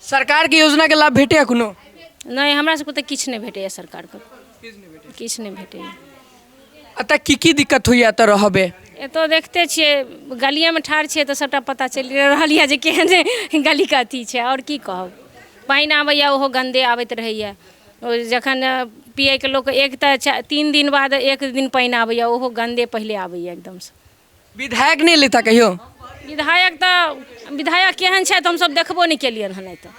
सरकारके योजनाके लाभ भेटैए कोनो? नहि, हमरा सबके तऽ किछु नहि भेटैए, सरकारके किछु नहि भेटैए। एतऽ की की दिक्कत होइए एतऽ रहबे? एतऽ देखते छियै, गलिएमे ठाढ़ छियै तऽ सभटा पता चलि रहल यऽ जे केहन गलीके अथी छै। आओर की कहब, पानि आबैए, ओहो गन्दे आबैत रहैए। ओ जखन पियैके लोक एक तऽ 3 दिन बाद एक दिन पानि आबैए, ओहो गन्दे पहिले आबैए एकदमसँ। विधायक नहि लेता कहियो? विधायक तऽ विधायक केहन छथि, हमसभ देखबो नहि केलियनि हन एतऽ।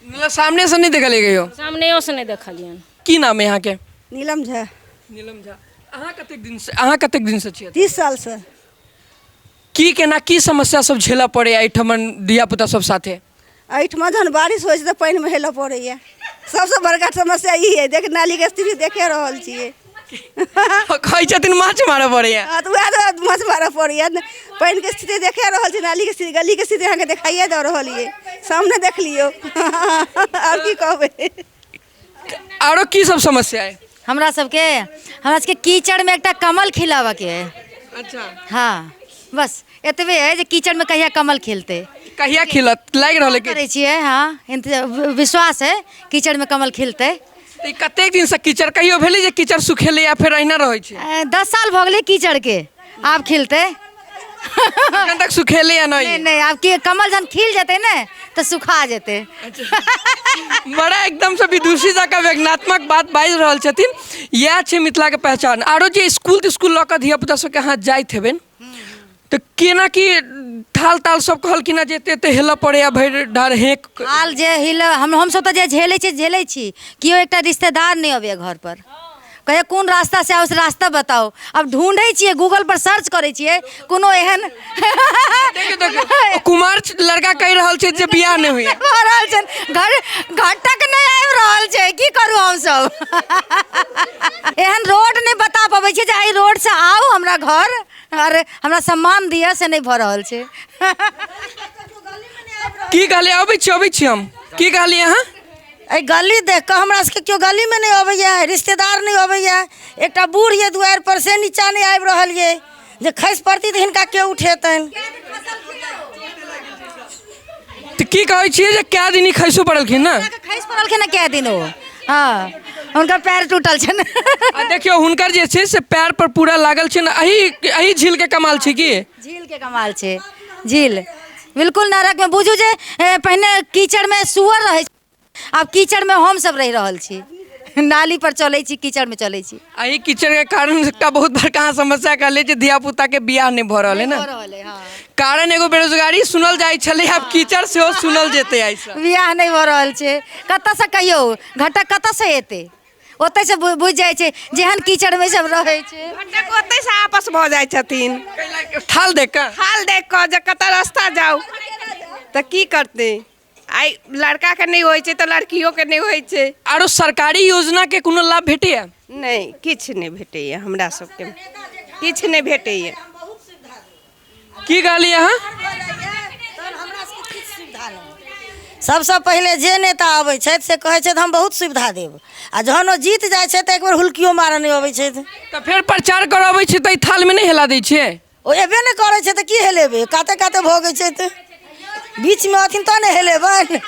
मतलब सामनेसँ नहि देखलियै कहियो? सामनेओसँ नहि देखलियनि। की नाम है अहाँके? नीलम झा। नीलम झा, अहाँ कतेक दिनसँ छियै? 30 सालसँ। की केना की समस्या सब झेलऽ पड़ैए एहिठमन धिया पुता सब साथे? एहिठमा जहन बारिश होइ छै तऽ पानिमे हेलऽ पड़ैए। सबसँ बड़का समस्या ई अइ, देख नालीके स्थिति देखे रहल छियै। कहै छथिन माछ मारऽ पड़ैए। हँ, तऽ उएह तऽ माछ मारऽ पड़ैए। पानिके स्थिति देखे रहल छी, नालीके स्थिति, गलीके स्थिति अहाँके देखाइए दऽ रहल यइ, सामने देख लियौ, आओर की कहबै। आरो की सब समस्या अइ? हमरा सबके कीचड़मे एकटा कमल खिलाबऽके अइ। हँ, बस एतबे है जे कीचड़मे कहिया कमल खिलतै। कहिया खिलत लागि रहल है? करै छियै, हँ, विश्वास है कीचड़मे कमल खिलतै। तऽ ई कतेक दिनसँ कीचड़, कहियो भेलै जे कीचड़ सुखेलै या फेर अहिना रहै छै? 10 साल भऽ गेलै कीचड़के, आब खिलतै। एखन तक सुखेलै या नहि? नहि नहि, आब की कमल जहन खिल जेतै ने तऽ सुखा जेतै। बड़ा एकदमसँ विदुषी जकाँ व्यंग्यात्मक बात बाजि रहल छथिन। इएह छै मिथिलाके पहचान। आरो जे स्कूल तिस्कुल लऽ कऽ धियापुता सबके अहाँ जाइत हेबै तऽ केना की थाल ताल सब कहलखिन हँ जे एते एते हेलऽ पड़ैया भरि ढार हेक? हाल जे हिल हमसब तऽ जे झेलै छी झेलै छी, केओ एकटा रिश्तेदार नहि अबैया घर पर, कहैया कोन रास्ता से आउ से रास्ता बताउ। आब ढूंढै छियै, गूगल पर सर्च करै छियै कोनो एहन। देखियौ देखियौ, कुमार लड़का कहि रहल छै जे बियाह नहि होइया। भऽ रहल छै, घर घटक नहि आबि रहल छै, की करू हमसब? एहन रोड नहि बता पबै छियै जे एहि रोडसँ आउ हमरा घर आओर हमरा सम्मान दिअ, से नहि भऽ रहल छै। की कहलियै? अबै छी, अबै छी हम। की कहलियै अहाँ? एहि गली देख कऽ हमरा सबके केओ गलीमे नहि अबैए, रिश्तेदार नहि अबैए। एकटा बूढ़ यऽ दुआरि पर, से नीचा नहि आबि रहल यऽ, जे खसि पड़ती तऽ हिनका के उठेतनि? तऽ की कहै छियै जे कए दिन ई खसियो पड़लखिन ने? खसि पड़लखिन ने कए दिन ओ, हँ, हुनकर पैर टूटल छनि। आ देखियौ, हुनकर जे छै से पैर पर पूरा लागल छै ने। एही एही झीलके कमाल छै की? झीलके कमाल छै। झील बिल्कुल नरकमे बुझू जे पहिने कीचड़मे सुअर रहै, आब कीचड़मे हमसब रहि रहल छी, नाली पर चलै छी, कीचड़मे चलै छी। एहि कीचड़के कारण एकटा बहुत बड़का अहाँ समस्या कहलियै जे धिया पुताके बियाह नहि भऽ रहल है ने? भऽ रहल है, हँ। कारण एगो बेरोजगारी सुनल जाइ छलै, आब कीचड़ सेहो सुनल जेतै आइसँ। बियाह नहि भऽ रहल छै, कतऽसँ कहियौ घटक कतऽसँ एतै? ओतहिसँ बुझि जाइ छै जेहन कीचड़मे सब रहै छै। घटक ओतहिसँ आपस भऽ जाइ छथिन। थाल देख कऽ? थाल देख कऽ जे कतऽ रास्ता जाउ, तऽ की करतै? आइ लड़काके नहि होइ छै तऽ लड़कियोके नहि होइ छै। आरो सरकारी योजनाके कोनो लाभ भेटैया? नहि, किछु नहि भेटैया, हमरा सबके किछु नहि भेटैया। की कहलियै अहाँ? सबसँ पहिले जे नेता अबै छथि से कहै छथि हम बहुत सुविधा देब, आ जहन ओ जीत जाइ छथि तऽ एक बेर हुलकियो मारऽ नहि अबै छथि। तऽ फेर प्रचार करऽ अबै छै तऽ ई थालमे नहि हेला दै छियै? ओ एबे नहि करै छै तऽ की हेलेबै? काते काते भगै छै तऽ बीचमे अथिन तऽ ने हेलेबनि।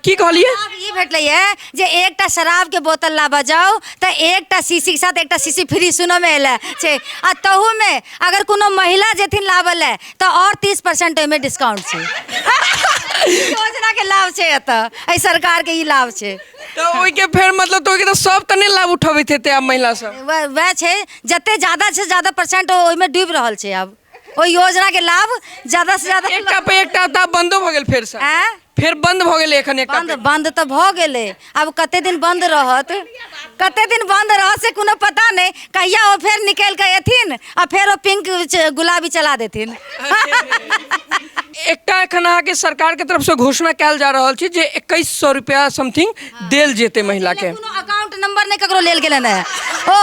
की कहलियै? आब ई भेटलैए जे एकटा शराबके बोतल लाबऽ जाउ तऽ एकटा शीशीके साथ एकटा शीशी फ्री सुनऽमे एलै छै, आ तहूमे अगर कोनो महिला जेथिन लाबऽ लए तऽ आओर 30% ओहिमे डिस्काउंट छै। योजनाके लाभ छै एतऽ, एहि सरकारके ई लाभ छै। तऽ ओहिके फेर मतलब तऽ ओहिके तऽ सब तऽ नहि लाभ उठबैत हेतै आब महिला सब? वएह छै, जते ज्यादा से ज्यादा परसेंट ओहिमे डूबि रहल छै। आब ओहि योजनाके लाभ ज्यादा से ज्यादा एकटा पे एकटा तऽ बंदो भऽ गेल फेरसँ। आँय? फेर बंद भऽ गेलै एखन एकटा। बंद तऽ भऽ गेलै, आब कते दिन बंद रहत, कते दिन बंद रहत से कोनो पता नहि। कहिया ओ फेर निकलि कऽ एथिन आ फेर ओ पिंक गुलाबी चला देथिन। एकटा एखन अहाँके सरकारके तरफसँ घोषणा कयल जा रहल छै जे 2100 रुपया समथिंग देल जेतै महिलाके। कोनो अकाउंट नंबर नहि ककरो लेल गेलनि हेँ, ओ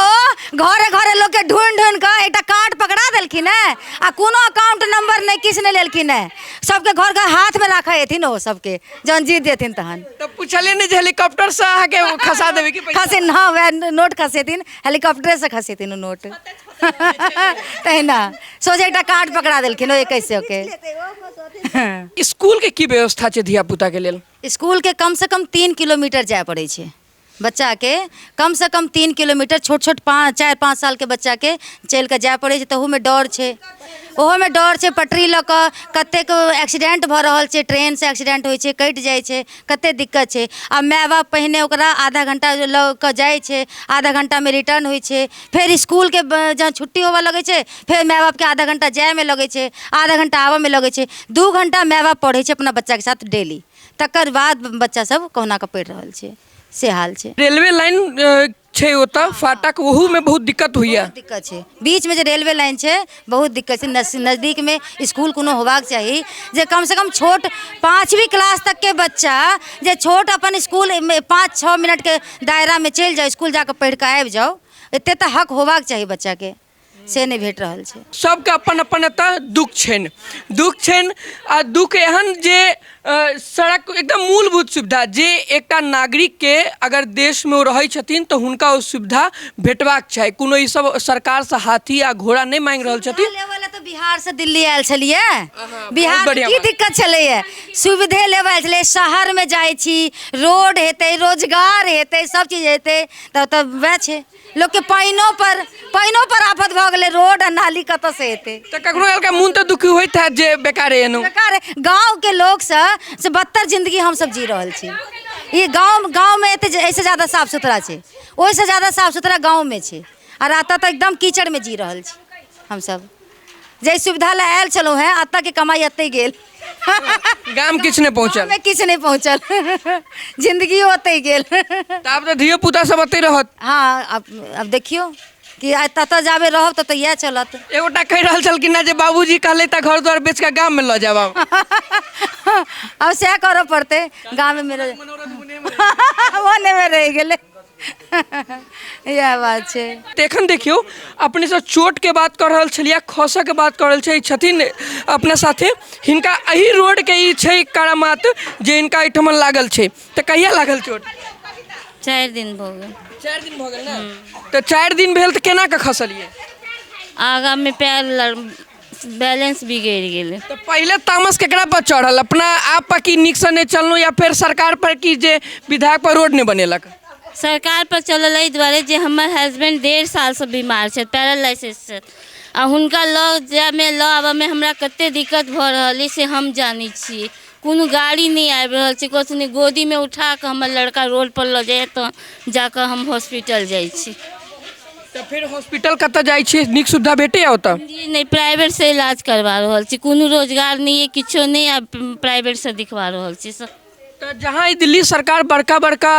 घरे घरे लोकके ढूँढि ढूँढि कऽ एकटा कार्ड पकड़ा देलखिन। लेलखिन हेँ आ कोनो अकाउंट नंबर नहि किछु नहि लेलखिन हेँ। सबके घर घर हाथमे राखै हेथिन ओ सबके, जहन जीत जेथिन तहन। तऽ पुछलियै नहि जे हेलीकॉप्टरसँ अहाँके खसा देबै की पैसा? खसे हँ, वएह नोट खसेथिन, हेलीकॉप्टरेसँ खसेथिन ओ नोट। तहिना सोझे एकटा कार्ड पकड़ा देलखिन ओ 2100 के। स्कूलके की व्यवस्था छै धिया पुताके लेल? स्कूलके कमसँ कम 3 किलोमीटर जाय पड़ै छै बच्चाके, कमसँ कम 3 किलोमीटर। छोट छोट 5, 4-5 सालके बच्चाके चलि कऽ जाय पड़ै छै। तहूमे डर छै, ओहोमे डर छै। पटरी लऽ कऽ कतेक एक्सीडेंट भऽ रहल छै, ट्रेनसँ एक्सीडेंट होइ छै, कटि जाइ छै, कतेक दिक्कत छै। आ माय बाप पहिने ओकरा आधा घंटा लऽ कऽ जाइ छै, आधा घंटामे रिटर्न होइ छै। फेर इसकुलके जहन छुट्टी होबऽ लगै छै, फेर माय बापके आधा घंटा जायमे लगै छै, आधा घंटा आबऽमे लगै छै। 2 घंटा माय बाप पढ़ै छै अपना बच्चाके साथ डेली, तकर बाद बच्चा सब कहुना कऽ पढ़ि रहल छै, से हाल छै। रेलवे लाइन छै ओतऽ फाटक, ओहूमे बहुत दिक्कत होइया? बहुत दिक्कत छै। बीचमे जे रेलवे लाइन छै, बहुत दिक्कत छै। नजदीकमे इसकुल कोनो होबाक चाही जे कमसँ कम छोट 5वीं क्लास तकके बच्चा जे छोट अपन इसकुलमे 5-6 मिनटके दायरामे चलि जाउ, इसकुल जाकऽ पढ़ि कऽ आबि जाउ, एते तऽ हक होबाक चाही बच्चाके, से नहि भेट रहल छै। सबके अपन अपन एतऽ दुःख छनि, दुःख छनि। आ दुःख एहन जे सड़क एकदम मूलभूत सुविधा जे एकटा नागरिकके अगर देशमे ओ रहै छथिन तऽ हुनका ओ सुविधा भेटबाक चाही। कोनो ई सब सरकारसँ हाथी आ घोड़ा नहि मांगि रहल छथिन। लेवल तऽ बिहारसँ दिल्ली आयल छलियै। बिहार बढ़िआँ की बात। दिक्कत छलैए? सुविधे लेबऽ आयल छलियै। शहरमे जाइ छी, रोड हेतै, रोजगार हेतै, सब चीज हेतै, तब तऽ वएह छै। लोकके पानिओ पर, पानिओ पर आफत भऽ गेलै। रोड आ नाली कतऽसँ हेतै? तऽ ककरो कालके मोन तऽ दुखी होइत हैत जे बेकारे एलहुँ। बेकार गाँवके लोकसँ से बदतर जिंदगी हमसब जी रहल छी। ई गाँव गाँवमे एते एहिसँ ज्यादा साफ सुथरा छै, ओहिसँ ज्यादा साफ सुथरा गाँवमे छै आर एतऽ तऽ एकदम कीचड़मे जी रहल छी हमसब। जाहि सुविधा लए आयल छलहुँ हेँ, एतऽके कमाइ एतहि गेल। गाम किछु नहि पहुँचल। गाँवमे किछु नहि पहुँचल, जिंदगी ओतहि गेल। तऽ आब तऽ धियो पुता सब ओतहि रहत। हँ, आब देखियौ कि आइ ततऽ जाबे रहब ततऽ इएह चलत। एगोटा कहि रहल छलखिन हेँ जे बाबूजी कहले तऽ घर द्वार बेच कऽ गाममे लऽ जायब आब। आब सएह करऽ पड़तै। गाममे मेरे मोनेमे रहि गेलै, इएह बात छै। तऽ एखन देखियौ, अपने सब चोटके बात कऽ रहल छलियै, खसऽके बात कऽ रहल छै। छथिन अपना साथे, हिनका एहि रोडके ई छै करामात जे हिनका एहिठमन लागल छै। तऽ कहिया लागल चोट? 4 दिन भऽ गेल। 4 दिन भऽ गेल ने? तऽ 4 दिन भेल तऽ केना कऽ खसलियै? आगामे पैर बैलेंस बिगड़ि गेलै। तऽ पहिले तामस केकरा पर चढ़ल? अपना आप पर कि नीकसँ नहि चललहुँ, या फेर सरकार पर कि जे विधायक पर रोड नहि बनेलक? सरकार पर चलल एहि दुआरे जे हमर हस्बैंड 1.5 सालसँ बीमार छथि, पैरालाइसिस छथि आ हुनका लऽ जायमे, लऽ आबऽमे हमरा कते दिक्कत भऽ रहल अइ से हम जानै छियै। कोनो गाड़ी नहि आबि रहल छै, कथु नहि। गोदीमे उठा कऽ हमर लड़का रोडपर लऽ जाइए तऽ जाकऽ हम हॉस्पिटल जाइ छी। तऽ फेर हॉस्पिटल कतऽ जाइ छियै? नीक सुविधा भेटैया ओतऽ? जी नहि, प्राइवेटसँ इलाज करवा रहल छी। कोनो रोजगार नहि अइ, किछो नहि, आ प्राइवेटसँ दिखवा रहल छी सब। तऽ जहाँ ई दिल्ली सरकार बड़का बड़का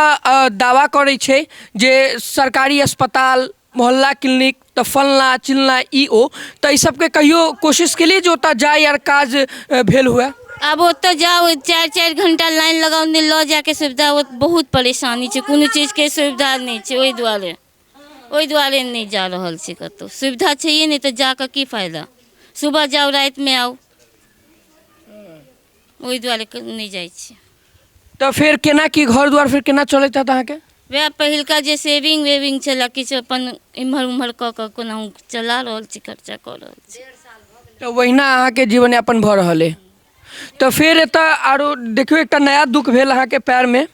दावा करै छै जे सरकारी अस्पताल, मोहल्ला क्लिनिक, तऽ फलना चिलना ई ओ, तऽ ई सबके कहियो कोशिश केलियै जे ओतऽ जाइ आर काज भेल हुए? आब ओतऽ जाउ, 4-4 घंटा लाइन लगाउ, नहि लऽ जायके सुविधा। ओ बहुत परेशानी छै, कोनो चीजके सुविधा नहि छै। ओहि दुआरे नहि जा रहल छी कतहु। सुविधा छैहे नहि तऽ जा कऽ की फायदा? सुबह जाउ, रातिमे आउ। ओहि दुआरे नहि जाइ छी। तऽ फेर केना की घर दुआर फेर केना चलैत हैत अहाँके? वएह पहिलका जे सेविंग वेविंग छलए, किछु अपन एम्हर ओम्हर कऽ कऽ कोनाहु चला रहल छी, खर्चा कऽ रहल छी। तऽ ओहिना अहाँके जीवन यापन भऽ रहल अइ। तऽ फेर एतऽ आरो देखियौ, एकटा नया दुःख भेल अहाँके पैरमे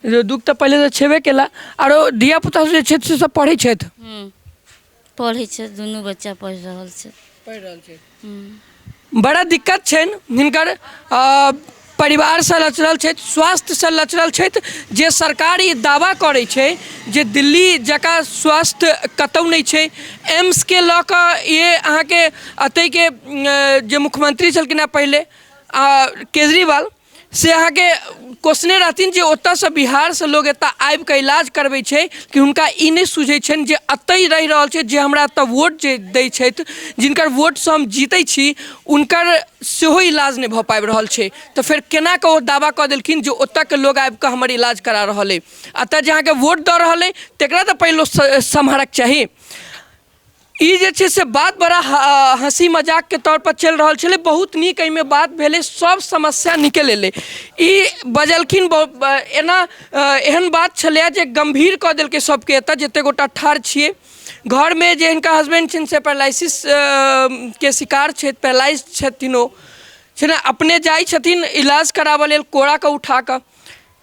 जे दुःख तऽ पहिलेसँ छेबे केला। आरो धिया पुता सब जे छथि से सब पढ़ै छथि? पढ़ै छै, दुनू बच्चा पढ़ि रहल छै। पढ़ि रहल छै। बड़ा दिक्कत छनि हिनकर, परिवारसँ लचरल छथि, स्वास्थ्यसँ लचरल छथि। जे सरकार ई दावा करै छै जे दिल्ली जकाँ स्वास्थ्य कतहु नहि छै, एम्सके लऽ कऽ ई अहाँके एतहिके जे मुख्यमंत्री छलखिन हेँ पहिले केजरीवाल, से अहाँके कोसने रहथिन जे ओतऽसँ बिहारसँ लोक एतऽ आबिकऽ इलाज करबै छै कि हुनका ई नहि सुझै छनि जे एतहि रहि रहल छै, जे हमरा एतऽ वोट जे दै छथि, जिनकर वोटसँ हम जीतै छी, हुनकर सेहो इलाज नहि भऽ पाबि रहल छै। तऽ फेर केना कऽ ओ दावा कऽ देलखिन जे ओतऽके लोक आबिकऽ हमर इलाज करा रहल अइ? एतऽ जे अहाँके वोट दऽ रहल अइ तकरा तऽ पहिलो सम्हारक चाही। ई जे छै से बात बड़ा हँसी मजाकके तौरपर चलि रहल छलै। बहुत नीक एहिमे बात भेलै, सब समस्या निकलि एलै। ई बजलखिन एना एहन बात छलैए जे गम्भीर कऽ देलकै सबके। एतऽ जते गोटा ठाढ़ छियै घरमे, जे हिनका हसबैंड छनि से पैरालिसिस के शिकार छथि, पैरालाइज छथिन। ओ छै ने अपने जाइ छथिन इलाज कराबऽ लेल कोड़ाके उठा कऽ।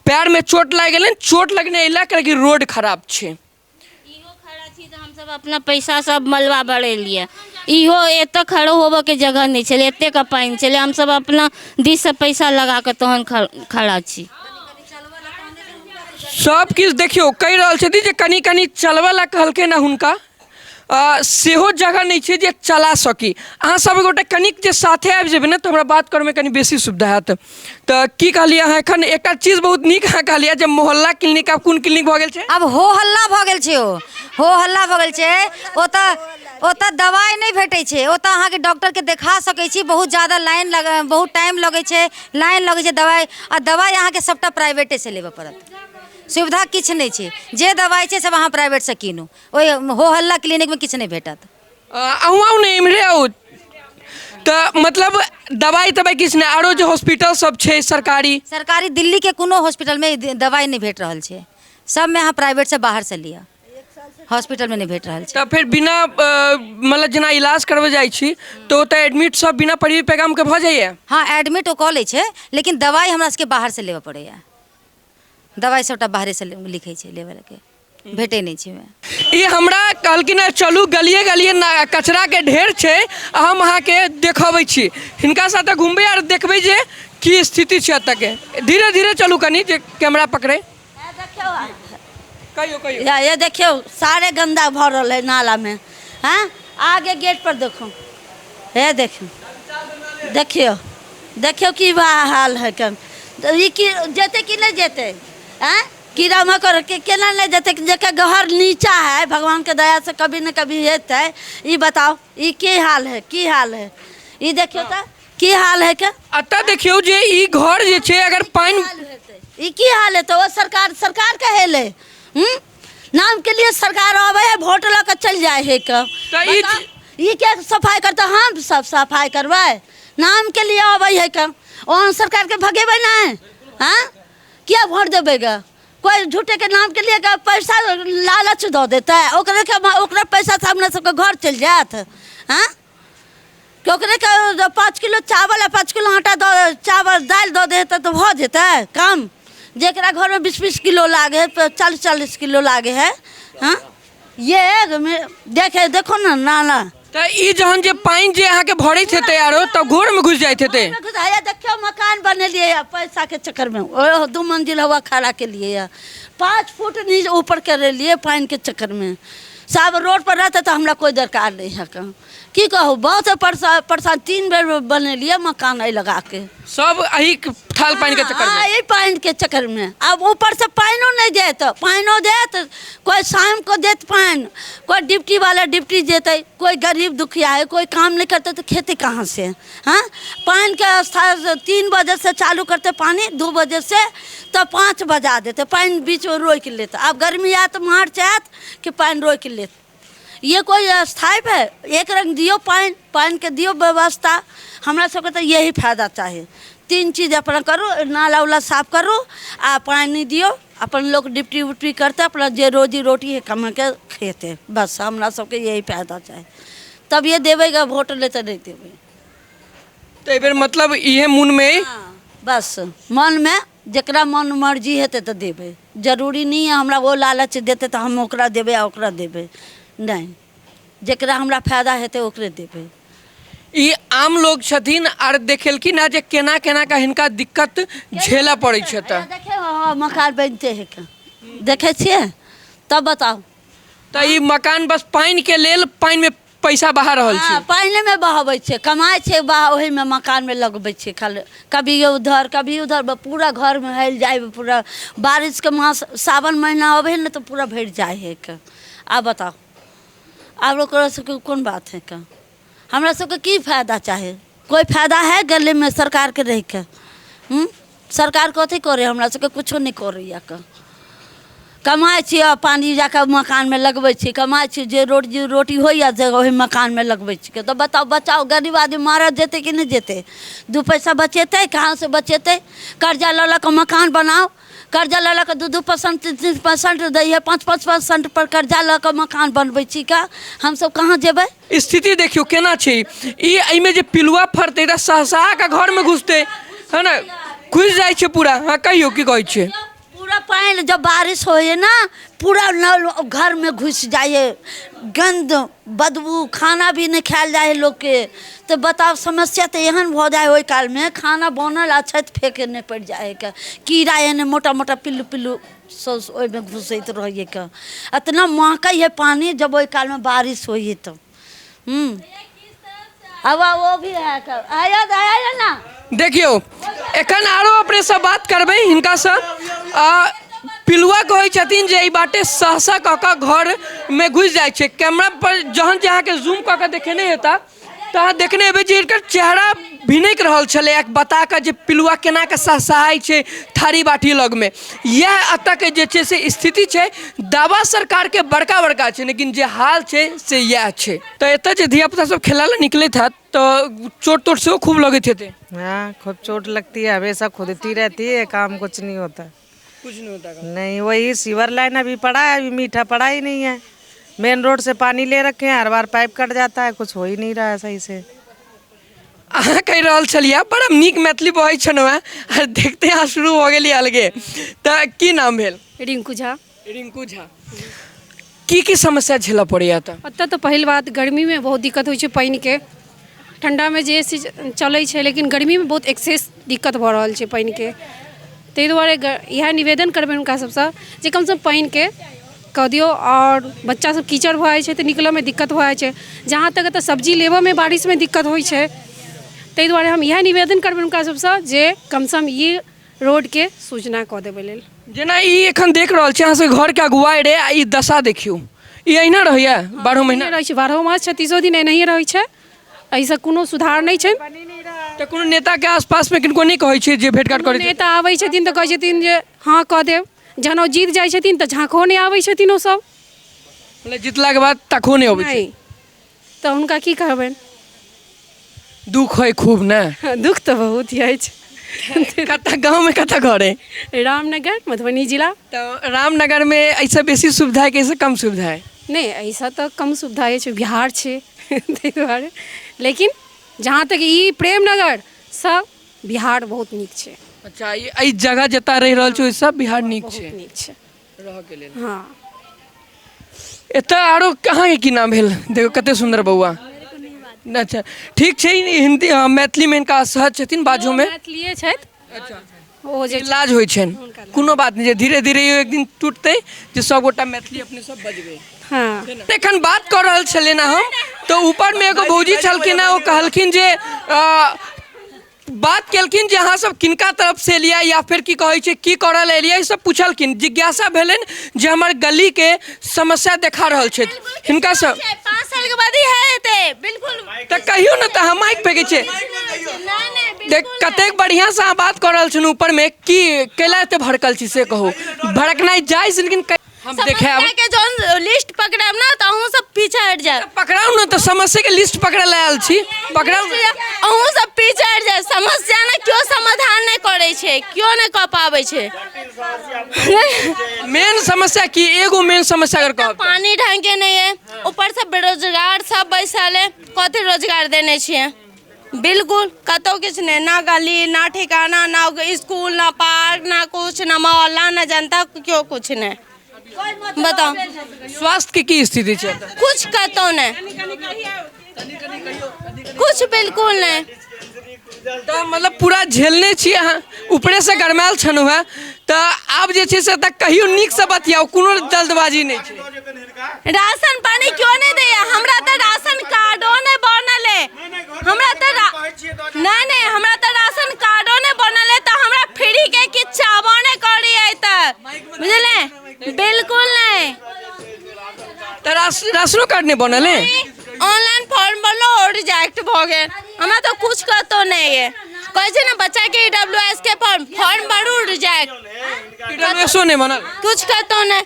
पैरमे चोट लागि गेलनि, चोट लगने एहि लए कऽ कि रोड खराब छै। इहो खड़ा छी तऽ हमसभ अपना पैसा सब मलबा भरेलियै। इहो एतऽ खड़ो होबऽके जगह नहि छलै, एतेक पानि छलै। हमसभ अपना दिससँ पैसा लगा कऽ तहन खड़ा छी। सब किछु देखियौ, कहि रहल छथिन जे कनि कनि चलबऽ लए कहलकै ने हुनका सेहो जगह नहि छै जे चला सकी। अहाँ सब गोटे कनिक जे साथे आबि जेबै ने तऽ हमरा बात करैमे कनि बेसी सुविधा हैत। तऽ की कहलियै अहाँ एखन? एकटा चीज बहुत नीक अहाँ कहलियै जे मोहल्ला क्लिनिक आब कोन क्लिनिक भऽ गेल छै? आब हो हल्ला भऽ गेल छै, ओ हो हल्ला भऽ गेल छै। ओतऽ दवाइ नहि भेटै छै। ओतऽ अहाँके डॉक्टरके देखा सकै छी, बहुत ज्यादा लाइन लग, बहुत टाइम लगै छै, लाइन लगै छै। दवाइ आ दवाइ अहाँके सभटा प्राइवेटेसँ लेबऽ पड़त। सुविधा किछु नहि छै। जे दवाइ छै सब अहाँ प्राइवेटसँ कीनू, ओहि हो हल्ला क्लिनिकमे किछु नहि भेटत। अहूँ आउ ने, इम्हरे आउ। तऽ मतलब दवाइ तवाइ किछु नहि? आरो जे हॉस्पिटल सब छै सरकारी? सरकारी दिल्लीके कोनो हॉस्पिटलमे दवाइ नहि भेट रहल छै। सबमे अहाँ प्राइवेटसँ बाहरसँ लिअ, हॉस्पिटलमे नहि भेट रहल छै। तऽ फेर बिना मतलब जेना इलाज करबै जाइ छी तऽ ओतऽ एडमिट सब बिना पैरवी पैगामके भऽ जाइए? हँ, एडमिट ओ कऽ लै छै, लेकिन दवाइ हमरा सबके बाहरसँ लेबऽ पड़ैए। दवाइ सबटा बाहरेसँ लिखै छै, लेबऽके भेटै नहि छै। ई हमरा कहलखिन हँ चलू गलिए गलिए ना कचराके ढेर छै आ हम अहाँके देखबै छी। हिनका साथे घुमबै आर देखबै जे की स्थिति छै एतऽके। धीरे धीरे चलू कनि जे कैमरा पकड़ै। कहियौ कहियौ। या ये देखियौ, सारे गंदा भरल है नाला में। हाँ, आगे गेट पर देखो, हे देखियौ देखियौ देखियौ की हाल है। कन तऽ ई की जेतै कि नहि जेतै? आँय, कीड़ा मकोड़ा के केना नहि जेतै? जेकर घर नीचा है, भगवान के दया से कभी न कभी हेतै। ई बताओ, ई की हाल है? की हाल है ई? देखियौ तऽ की हाल है के। एतऽ देखियौ जे ई घर जे छै अगर पानि ई की हाल है? तऽ ओ सरकार सरकार के हेलै नाम के लिए सरकार आबै है, वोट लऽ के चलि जाइ है के। तऽ ई बताउ, ई के सफाइ करतै? हम सब सफाइ करबै? नाम के लिए आबै है के। ओहन सरकार के भगेबै नहि। हाँ, किया वोट देबै गे? कोई झूठे के नाम के लिए के पैसा लालच दऽ देतै, ओकरे के ओकरे पैसा से अपना सबके घर चलि जायत। हाँ, कि ओकरे के 5 किलो चावल आ 5 किलो आटा दऽ, चावल दालि दऽ देतै तऽ भऽ जेतै काम? जेकरा घरमे 20-20 किलो लागे है, 40-40 किलो लागे है। हाँ, ये देखे देखो ने नाला। तऽ ई जहन जे पानि जे अहाँके भरैत हेतै आरो तऽ घरमे घुसि जाइत हेतै? हैया देखियौ, मकान बनेलियै है पैसा के चक्कर में। ओ 2 मंजिल हवा खड़ा के लिए है, 5 फुट नीचे ऊपर करेलिए पानि के चक्कर में। सब रोड पर रहते तऽ हमरा कोई दरकार नहीं है। की कहू, बहुत परेशान परेशान। 3 बेर बनेलिए मकान एहि लगा के। सब एही थाल पानि के चक्कर में? हाँ, एहि पानि के चक्कर में। अब ऊपर से पानिओ नहीं देत, पानिओ देत कोई शाम को देत पानि, कोई ड्यूटी वाला ड्यूटी जेतै, कोई गरीब दुखिया है, कोई काम नहीं करते तो खेती कहाँ से? हाँ, पानि के व्यवस्था 3 बजे से चालू करते पानी, 2 बजे से तो 5 बजा देते, पानि बीच में रोकि लेते। अब गर्मी आयत, मार्च आयत कि पानि रोकि लेत। ये कोई स्थायी है? एक रंग दियो पानि, पानि के दियो व्यवस्था। हमरा सबके तऽ यही फायदा चाही। 3 चीज अपना करू, नाला उला साफ करू आ पानि दियौ। अपन लोक ड्यूटी उटी करतै, अपना जे रोजी रोटी है कमा के खेतै। बस हमरा सबके यही फायदा चाही। तब ये देबै गे वोट, नहि तऽ नहि देबै। तऽ एहिबेर मतलब इहे मोनमे अइ? हाँ, बस मनमे जकरा मन मर्जी हेतै तऽ देबै। जरूरी नहि है हमरा ओ लालच देतै तऽ हम ओकरा देबै आ ओकरा देबै नहि। जकरा हमरा फायदा हेतै ओकरे देबै। ई आम लोग छथिन आर देखेलखिन हँ जे केना केना के हिनका दिक्कत झेलऽ पड़ै छै। तऽ देखियौ, हँ, मकान बनिते है के देखै छियै, तब बताउ। तऽ ई मकान बस पानि के लेल पानिमे पैसा बहा रहल छै? हाँ, पानिमे बहबै छै, कमाइ छै, बहा ओहिमे मकानमे लगबै छै खाली। कभी उधर कभी उधर, पूरा घरमे हेल जाइ पूरा। बारिशके मास सावन महीना अबै है ने तऽ पूरा भरि जाइ है के। आब बताउ, आब ओकरा सबके कोन बात है के? हमरा सबके की फायदा चाही? कोइ फायदा है गलीमे सरकारके रहिके? सरकार कथी करे? हमरा सबके कुछो नहि करैया के। कमाइ छी आ पानि जाकऽ मकानमे लगबै छी। कमाइ छी जे रोजी रोटी होइए से ओहि मकानमे लगबै छी। तऽ बताउ, बचाउ, गरीब आदमी मारल जेतै कि नहि जेतै? दू पैसा बचेतै कहाँसँ बचेतै? कर्जा लऽ लऽ कऽ मकान बनाउ, कर्जा लऽ लऽ कऽ 2-2%, 3-3% दै हइ, 5-5% पर कर्जा लऽ कऽ मकान बनबै छी। का हमसब कहाँ जेबै? स्थिति देखियौ केना छै ई। एहिमे जे पिलुआ फड़तै तऽ सहसहा कऽ घरमे घुसतै है ने, घुसि जाइ छै पूरा। हँ, कहियौ, की कहै छियै? पूरा पानि जब बारिश होइए ने, पूरा नल घरमे घुसि जाइए, गन्द बदबू, खाना भी नहि खायल जाइ हइ लोकके। तऽ बताउ, समस्या तऽ एहन भऽ जाइ हइ, ओहि कालमे खाना बनल आ छत फेके नहि पड़ि जाइ हइ के, कीड़ा एहने मोटा मोटा पिल्लू पिल्लू सब ओहिमे घुसैत रहैए के, एतना महकै हइ पानि जब ओहि कालमे बारिश होइ हइ तब। अब वो भी है, आया आया ना। देखियौ, एखन आरो अपनेसँ बात करबै हिनकासँ। आ पिलुआ कहै छथिन जे एहि बाटे सहसा कऽ कऽ घरमे घुसि जाइ छै। कैमरा पर जहन जे अहाँके जूम कऽ कऽ देखेने हेता तऽ अहाँ देखने हेबै जे हिनकर चेहरा भिनकि रहल छलै बता कऽ जे पिलुआ केना कऽ सहसहाइ छै थारी बाटी लगमे। इएह एतऽके जे छै से स्थिति छै। दावा सरकारके बड़का बड़का छै, लेकिन जे हाल छै से इएह छै। तऽ एतऽ जे धियापुता सब खेला लए निकलैत हैत तऽ चोट तोट सेहो खूब लगैत हेतै? हाँ, खूब चोट लगती है, हमेशा खुदती रहती है, काम कुछ नहीं होता। कुछ नहीं होता काम? नहीं, वही सीवर लाइन अभी पड़ा है, अभी मीठा पड़ा ही नहीं है। मेन रोड से पानी ले रखे हैं, हर बार पाइप कट जाता है, कुछ हो ही नहीं रहा है सही से। अहाँ कहि रहल छलियै, बड़ा नीक मैथिली बजै छलहुँ हेँ आ देखते अहाँ शुरू भऽ गेलियै अलगे। तऽ की नाम भेल? रिंकू झा। रिंकू झा, की की समस्या झेलऽ पड़ैए तऽ? ओतऽ तऽ पहिल बात गर्मीमे बहुत दिक्कत होइ छै पानिके। ठण्डामे जे चीज चलै छै, लेकिन गर्मीमे बहुत एक्सेस दिक्कत भऽ रहल छै पानिके। ताहि दुआरे इएह निवेदन करबनि हुनका सभसँ जे कमसँ कम पानिके कऽ दियौ। आओर बच्चासभ कीचड़ भऽ जाइ छै तऽ निकलयमे दिक्कत भऽ जाइ छै। जहाँ तक एतऽ सब्जी लेबयमे बारिशमे दिक्कत होइ छै। ताहि दुआरे हम इएह निवेदन करबनि हुनका सभसँ जे कमसँ कम ई रोडके सूचना कऽ देबै लेल। जेना ई एखन देख रहल छी अहाँ सबके घरके अगुआइ रे आ ई दशा देखियौ, ई अहिना रहैया 12 महीना? रहै छै, 12 मास 36 दिन एनाहिए रहै छै। एहिसँ कोनो सुधार नहि छै। तऽ कोनो नेताके आसपासमे किनको नहि कहै छियै जे भेटघाट करै? नेता आबै छथिन तऽ कहै छथिन जे हँ कऽ देब। जहन ओ जीत जाइ छथिन तऽ झाँखो नहि आबै छथिन ओसभ। मतलब जीतलाके बाद तखो नहि अबै छै? नहि। तऽ हुनका की कहबनि? दुख होइ खूब ने? दुख तऽ बहुत अछि। कतऽ गाँवमे, कतऽ घर है? रामनगर, मधुबनी जिला। तऽ रामनगरमे एहिसँ बेसी सुविधा है कि एहिसँ कम सुविधा है? नहि, एहिसँ तऽ कम सुविधा अछि, बिहार छै ताहि दुआरे। लेकिन जहाँ तक ई प्रेमनगर सब बिहार बहुत नीक छै। अच्छा, ई एहि जगह जतऽ रहि रहल छी ओहिसँ बिहार नीक छै? बहुत नीक छै रहऽके लेल। हँ। एतऽ आरो अहाँके की नाम भेल? देखो कते सुन्दर बौआ। अच्छा, ठीक छै। हिन्दी मैथिलीमे हिनका असहज छथिन बाजोमे। मैथिलीए छथि ओ जे। लाज होइ छनि। कोनो बात नहि छै, धीरे धीरे इहो एक दिन टूटतै जे सबगोटा मैथिली अपने सब बजबै। हँ। एखन बात कऽ रहल छलियै ने हम तऽ ऊपरमे एगो भौजी छलखिन हेँ, ओ कहलखिन जे बात केलखिन जे अहाँ सब किनका तरफ से एलियै या फिर की कहै छै की करऽ लए एलियै, ई सब पुछलखिन। जिज्ञासा भेलनि जे हमर गलीके समस्या देखा रहल छथि हिनका सब। 5 साल के बाद ही हेतै बिल्कुल। तऽ कहियौ ने, तऽ हम माइक फेकै छियै। देख कतेक बढ़िआँसँ अहाँ बात कऽ रहल छलहुँ ऊपरमे। की कैला एते भड़कल छी से कहू? भड़कनाइ जायज, लेकिन हम देखायब। समस्या के जौन लिस्ट पकड़ायब ना तऽ अहूँ सब पीछे हटि जायब। पकड़ाउ ने तऽ, समस्या के लिस्ट पकड़ै लए आयल छी, पकड़ाउ ने। अहूँ सब पीछे हटि जायब। समस्या ने केओ समाधान नहि करै छै, केओ नहि कऽ पाबै छै। मेन समस्या की? एगो मेन समस्या अगर कहब? पानी ढंग के नहीं है, ऊपर से बेरोजगार सब बैसल है। कथी रोजगार देने छियै? बिल्कुल कतौ किछु नहि, ना गली, ना ठिकाना, ना स्कूल, ना पार्क, ना कुछ, ना मोहल्ला, ना जनता, केओ कुछ नहि। बताउ। स्वास्थ्य के की स्थिति छै एतऽ? कुछ कतौ नहि, कुछ बिल्कुल नहि। तऽ मतलब पूरा झेलने छी अहाँ। ऊपरेसँ गरमायल छलहुँ हेँ, तऽ आब जे छै से तऽ कहियो नीकसँ बतियाउ, कोनो जल्दबाजी नहि छै। राशन पानी क्यों नहीं दैया? हमरा तऽ राशन कार्डो नहि बनल है। हमरा तऽ नहि नहि, हमरा तऽ राशन कार्डो नहि बनल है, तऽ हमरा फ्री के किछु चाहबो नहि करी तऽ बुझले, बिल्कुल नहि। तऽ राशनो कार्ड नहि बनल है? ऑनलाइन फॉर्म भरलो और रिजेक्ट भऽ गेल। हमरा तऽ कुछ कतौ नहि है। कहै छै ने बच्चा के ईडब्ल्यूएस के फॉर्म, फॉर्म भरू, रिजेक्ट। ईडब्ल्यूएसओ नहि बनल? कुछ कतौ नहि।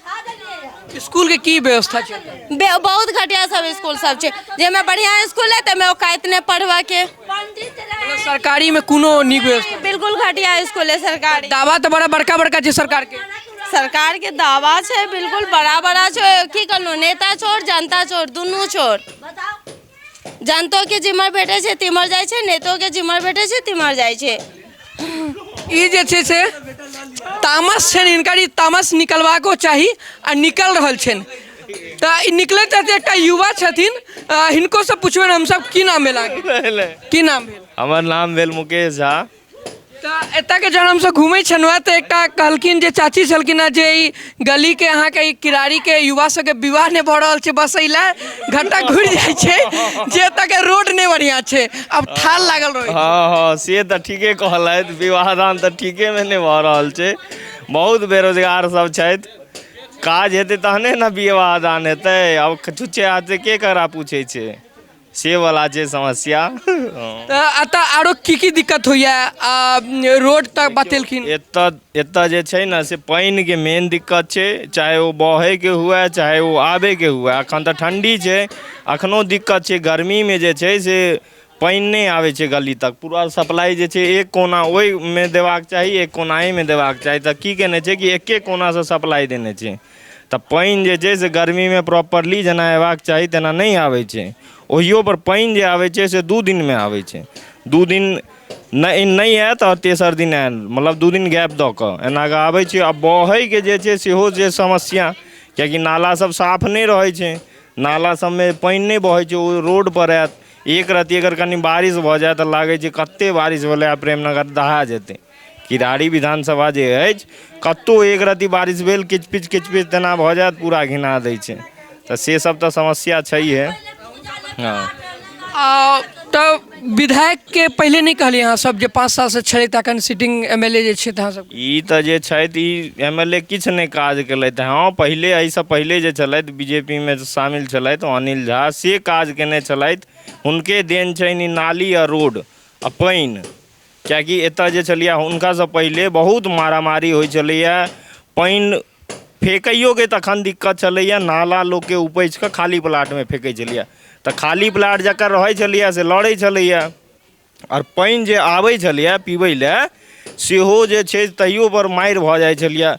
स्कूल के की व्यवस्था छै? बहुत घटिया सब स्कूल सब छै, जाहिमे बढ़िया स्कूल है ताहिमे औकात नहि पढ़बऽके। मतलब सरकारी में कोनो नीक व्यवस्था? बिल्कुल घटिया स्कूल है सरकारी। दावा तऽ बड़ा बड़का बड़का छै सरकार के। सरकार के दावा छै बिल्कुल बड़ा बड़ा छै। की कहलहुँ, नेता छोड़ जनता छोड़ दुनू छोड़। जनतो के जिम्मर भेटै छै तिमर जाइ छै, नेतो के जिम्मर भेटै छै तिमर जाइ छै। ई जे छै से तामस छनि हिनकर, ई तामस निकलबाको चाही आ निकल रहल छनि। तऽ ई निकलैत रहतै। एकटा युवा छथिन, हिनको से पुछबनि हमसब। की नाम भेल अहाँके? की नाम भेल? हमर नाम भेल मुकेश झा। तऽ एतऽके जहन हमसब घुमै छलहुँ हेँ तऽ एकटा कहलखिन जे चाची छलखिन हेँ जे ई गलीके अहाँके ई किरारीके युवा सबके विवाह नहि भऽ रहल छै, बस एहि लए घंटा घुरि जाइ छै जे एतऽके रोड नहि बढ़िआँ छै, आब थाल लागल रहै। हँ हँ, से तऽ ठीके कहलथि, विवाह दान तऽ ठीकेमे नहि भऽ रहल छै। बहुत बेरोजगार सब छथि, काज हेतै तहने ने विवाह दान हेतै। आब छुच्छे हाथे के ककरा पूछै छै, से वाला छै समस्या। तऽ एतऽ आरो की की दिक्कत होइया? आ रोड तक बतेलखिन। एतऽ जे छै ने से पानिके मेन दिक्कत छै, चाहे ओ बहैके हुए चाहे ओ आबैके हुए। एखन तऽ ठण्डी छै, एखनो दिक्कत छै। गर्मीमे जे छै से पानि नहि आबै छै गली तक। पूरा सप्लाई जे छै एक कोना ओहिमे देबाक चाही, एक कोना एहिमे देबाक चाही। तऽ की केने छै कि एके कोनासँ सप्लाई देने छै, तऽ पानि जे छै से गर्मीमे प्रॉपरली जेना अयबाक चाही तेना नहि आबै छै। ओहियो पर पानि जे आबै छै से 2 दिनमे आबै छै, 2 दिन नहि आयत आओर तेसर दिन आयल, मतलब 2 दिन गैप दऽ कऽ एना कऽ आबै छै। आ बहैके जे छै सेहो जे समस्या, किएकि नाला सब साफ नहि रहै छै, नाला सबमे पानि नहि बहै छै, ओ रोडपर आयत। एक रत्ती अगर कनि बारिश भऽ जाय तऽ लागै छै कते बारिश भेलै आ प्रेमनगर दहा जेतै। किरारी विधानसभा जे अछि कतहु एक रत्ती बारिश भेल किचपिच किचपिच तेना भऽ जायत, पूरा घिना दै छै। तऽ से सब तऽ समस्या छैहे। हँ। तऽ विधायकके पहिले नहि कहलियै अहाँ सब जे 5 सालसँ छलै तऽ एखन सिटिंग एम एल ए जे छै अहाँ सब? ई तऽ जे छथि ई एम एल ए किछु नहि काज केलथि। हँ, पहिले एहिसँ पहिले जे छलथि बी जे पी मे शामिल छलथि अनिल झा, से काज केने छलथि। हुनके देन छनि ई नाली आ रोड आ पानि। किएकि एतऽ जे छलैए हुनकासँ पहिले बहुत मारामारी होइ छलैए, पानि फेकैयोके तखन दिक्कत छलैए। नाला लोकके उपछि कऽ खाली प्लाटमे फेकै छलैए, तऽ खाली प्लाट जकर रहै छलैए से लड़ै छलैए। आओर पानि जे आबै छलैए पीबै लए सेहो जे छै तैयोपर मारि भऽ जाइ छलैए।